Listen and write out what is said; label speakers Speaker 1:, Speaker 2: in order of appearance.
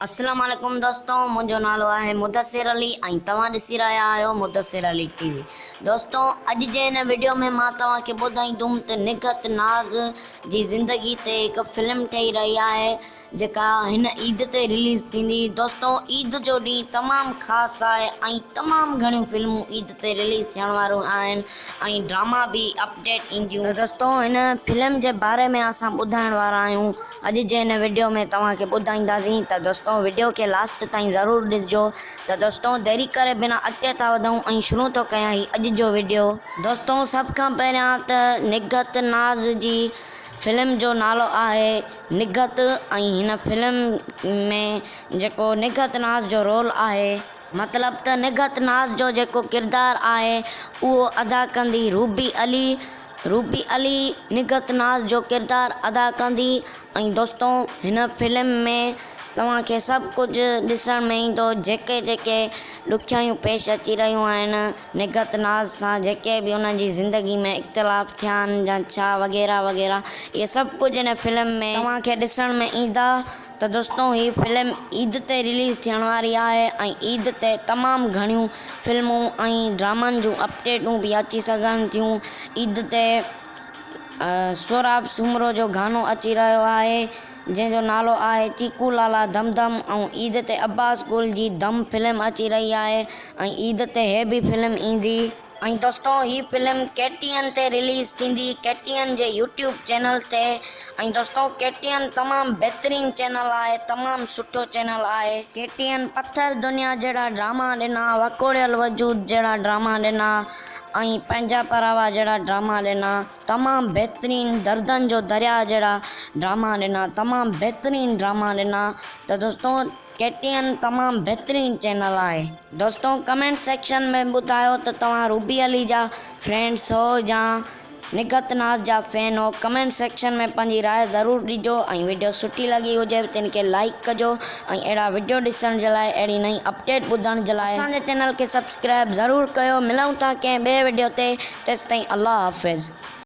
Speaker 1: السلام عليڪم دوستو منهنجو نالو آهي مدثر علي ۽ توهان ڏسي رهيا آهيو مدثر علي ٽي وي دوستو اڄ جي هن وڊيو ۾ مان توهان کي ٻڌائيندم ته نگهت ناز جي زندگي تي هڪ فلم ٺهي رهي آهي جيڪا هن عيد تي رليز ٿيندي دوستو عيد جو ڏينهن تمام خاص آهي ۽ تمام گهڻيون فلمون عيد تي رليز ٿيڻ واريون آهن ۽ ڊراما به اپڊيٽ اينديون ته دوستو هن فلم جي باري ۾ اسان ٻڌائڻ وارا آهيون اڄ جي هن وڊيو ۾ توهان کي ٻڌائينداسين ته دوستو وڊيو کي لاسٽ تائين ضرور ڏسجو ته دوستو ديري ڪري بنا اڳتي ٿا وڌون ۽ شروع ٿو ڪيان هي اڄ جو وڊيو. دوستو سڀ کان پهريان ته نگهت ناز جي فلم جو نالو آهي نگهت ۽ هن فلم ۾ جيڪو نگهت ناز جو رول آهي مطلب ته نگهت ناز جو جيڪو ڪردار آهي اهو ادا ڪندي روبي علي روبي علي نگهت ناز جو ڪردار ادا ڪندي ۽ دوستو هن فلم ۾ توهان کي سڀ ڪجهه ڏسڻ ۾ ايندو جيڪي جيڪي ڏکيائيون پيش اچي رهيون آهن نگهت ناز سان جيڪي به انهن جي زندگي ۾ اختلاف ٿيا آهن يا ڇا وغيره وغيره اهي سڀ ڪجهه هن فلم ۾ توهان کي ڏسڻ ۾ ايندا ته دوستو هي فلم عيد تي رليز ٿيڻ واري آهي ۽ عيد تي تمام گهڻيون فلمون ۽ ڊرامن جون اپڊيٽون به اچي سگهن ٿيون عيد تي سهراب سومرو جو گانو اچي رهيو آهي جنهن جو نالو آهي چيڪو لالا ڌم ڌم ۽ عيد تي عباس گل جي ڌم فلم اچي رهي آهي ۽ عيد تي هي به فلم ايندي. ۽ دوستو هي فلم ڪي ٽي اين تي رليز ٿيندي ڪي ٽي اين جي يوٽيوب چينل تي ۽ دوستو ڪي ٽي اين تمام بهترين چينل آهي تمام سٺو چينل آهي. ڪي ٽي اين پٿر دنيا جهڙا ڊراما ڏنا وڪوڙيل وجود جهڙا ڊراما ڏنا ۽ پنهنجا پراوا جهڙا ڊراما ڏنا تمام بهترين دردن جو درياء جهڙا ڊراما ڏنا تمام بهترين ڊراما ڏنا ته دوستو ڪي ٽي اين تمام بهترين چينل آهي. دوستو ڪمينٽ سيڪشن ۾ ٻڌايو ته توهان روبي علي جا فرينڊس هو يا نگهت ناز جا فين هو ڪمينٽ سيڪشن ۾ پنهنجي راء ضرور ڏجو ۽ وڊيو سٺي لڳي هجي ته ان کي لائيڪ ڪجو ۽ اهڙا وڊيو ڏسڻ جي لاء اهڙي نئين اپڊيٽ ٻڌڻ جي لاء اسان جي چينل کي سبسڪرائب ضرور ڪيو ملون ٿا ڪنهن ٻئي وڊيو تي تيستائين الله حافظ.